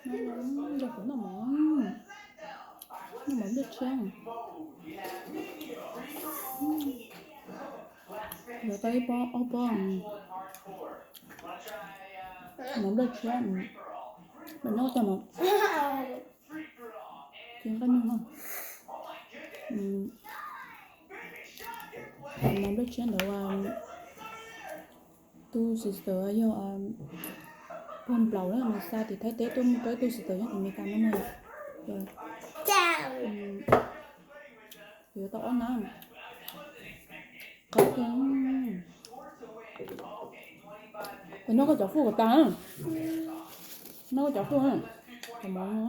Noj, noj kuv noj mov, noj mov nplej tshiab. Yuav tau ib pob ob pob mov nplej tshiab, noj tag no. Ces nqaij nug no, mov nplej tshiab ntawd tus sister yog pog nplaum na, nws xa tim Thaib teb tuaj mus rau ib tug sister nyob tim Meskas no na. Yuav tau ob nab. Qab kawg. Noj koj cov food kom tag, noj koj cov food, cov mov no.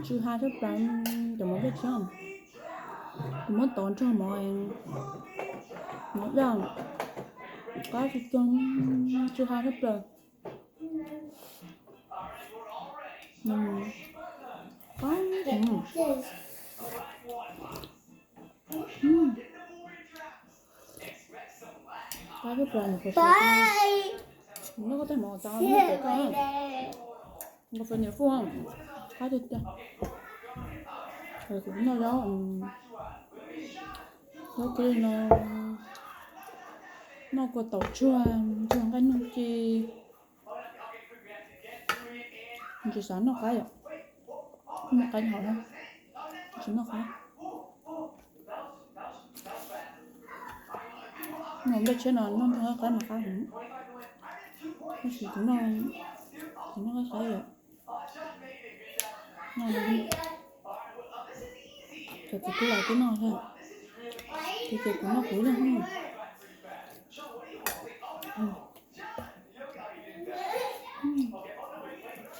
Tsw ha sab plaws, cov mov nplej tshiab. Kuv muab tov nrog mov, mov daj, qab tsis tag, tsw ha sab plaws. Qab, qab sab plaws, nws khuv xim. Noj koj tej mov tas, noj koj cov food, qab tiag tiag. Kuv noj zaub, zaub kib no, noj kua taum tsuag, tsuag nqaij nug ci. Tsis xav noj qab yom, noj qab hauv, tsis noj qab. Noj nplej tshiab no noj nrog qab mas qab heev. Tab sis kuv noj, kuv noj qab qab yom. Cov txiv tub lawv twb noj thiab, ces kuv noj kuv ib leeg.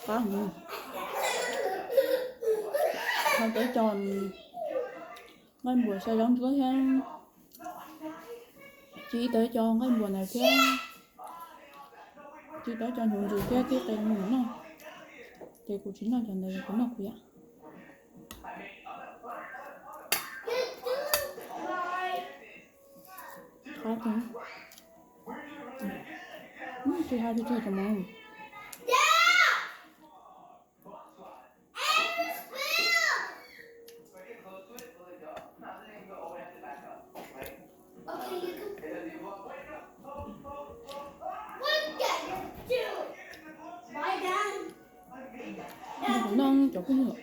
Qab heev. Ho tau ib co nqaij npuas xyaw zaub ntsuab thiab, ci tau ib co nqaij npuas ntawd thiab, ci tau ib co hnyuv ntxhws thiab tib qe noj. Ces kuv tsis noj cov ntawd, kuv noj kuv yam. Qab kawg. Tsis hais tsis tsuag cov mov. Noj cov phooj ywg,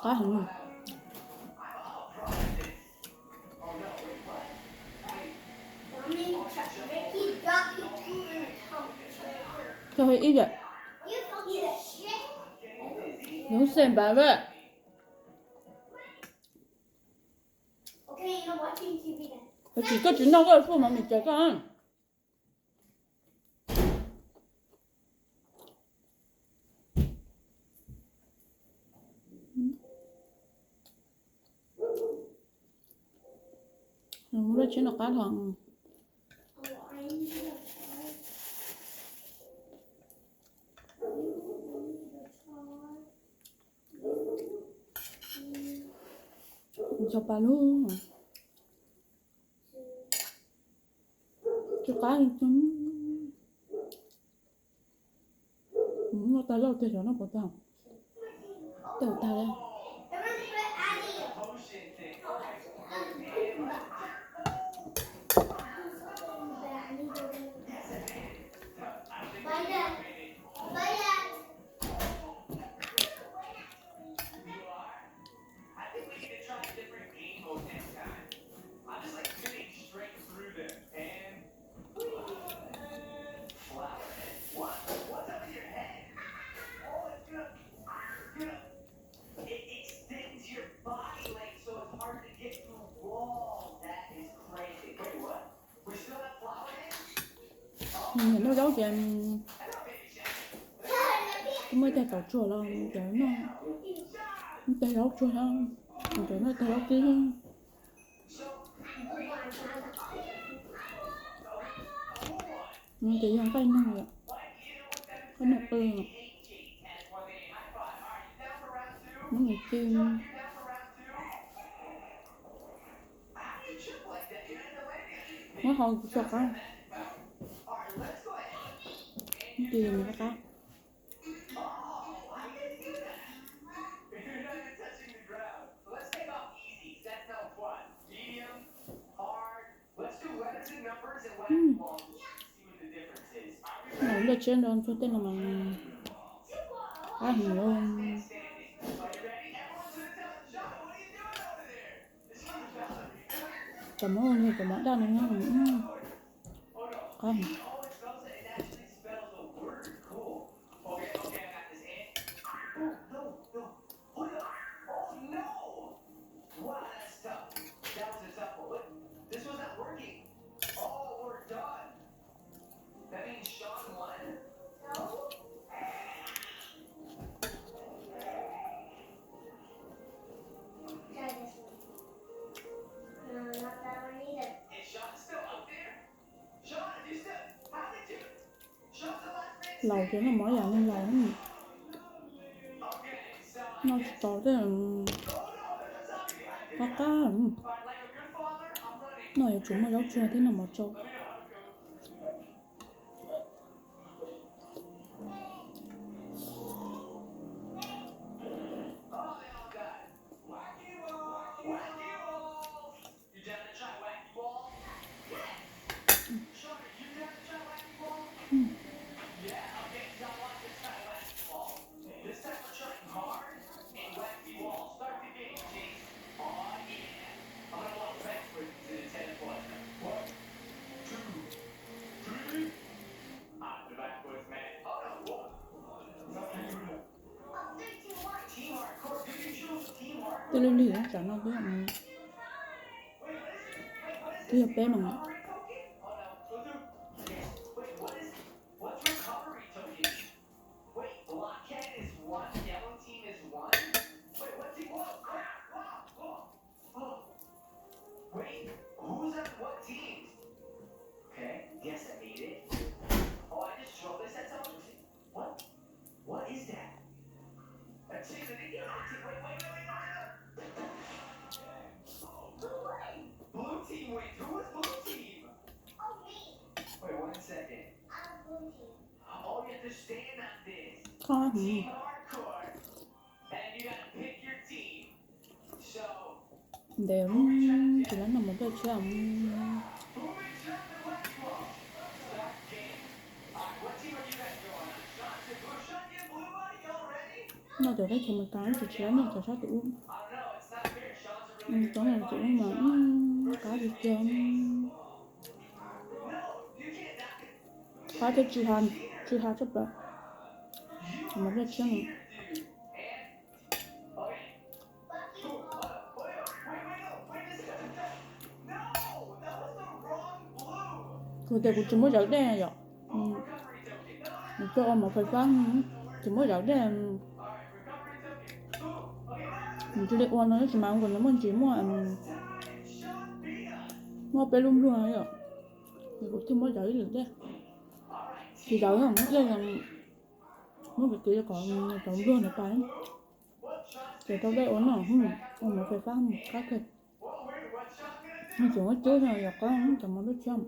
qab heev. Cho hơi ít vậy. Đúng xem bài vậy. Ua tsis koj tsis noj koj food mas mis ces koj. Nws muaj lub tsheb no qab los. Tso pa lub. Tsis qab. Noj tag lawm tiag, xyov noj puas tag. Tag tag li. Nws noj zaub ces muaj tag tau tsuag los cov noj tag zaub tsuag, cov noj tag zaub kib. Ces yog nqaij nug, nqaij nug qw. Muab nws ci, muab hau tso qab. Ib pliag yus mus qab qab. Noj nplej tshiab nrog ntxuag tej no mas qab heev. Cov mov, cov mov daj no nyob qab heev. Laus ces noj mov yam li laus, noj tsis tau tej, qab qab. Noj yuav tsum muaj zaub tsuag thiab noj mov tsau. Twb lig lig tsam no twb, twb yog peb moos. Qab heev. Ntev, tsis lab noj mov daj tshiab. Noj cov teb chaws Amelikas tsis, tsis lab noj cov sab tim ub. Cov no tim ub mas qab tiag tiag. Qab thiab tsw ha, tsw ha tshaj plaws. Cov mov daj tshiab no. Kuv tias kuv tsis muab zawv dej yom. Kuv ua mov fais fab, tsis muab zawv dej. Kuv cia li ua no tsis mas kuv nws muaj ntsis muaj, muaj peb lub npluag yom. Ces kuv thiaj muab zawv ib lwm dej. Tsis zawv, muab dej, muab kiv kiv kom cov npluag ntawd tas. Ces rau dej ua noj, ua mov fais fab qab kawg. Tseem muab cub no yog qab cov mov daj tshiab.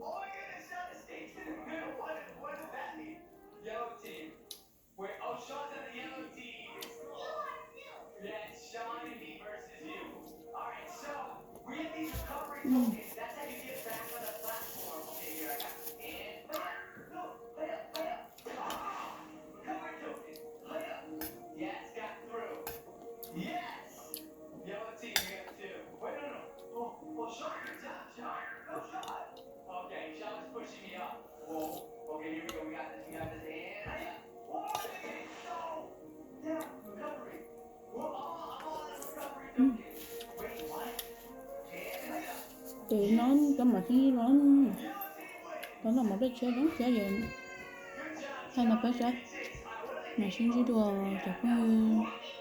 Ces no cov mam sib ntsib dua, cov noj mov daj tshiab zoo siab ces thaij no peb saib, mam sib ntsib dua cov phooj ywg.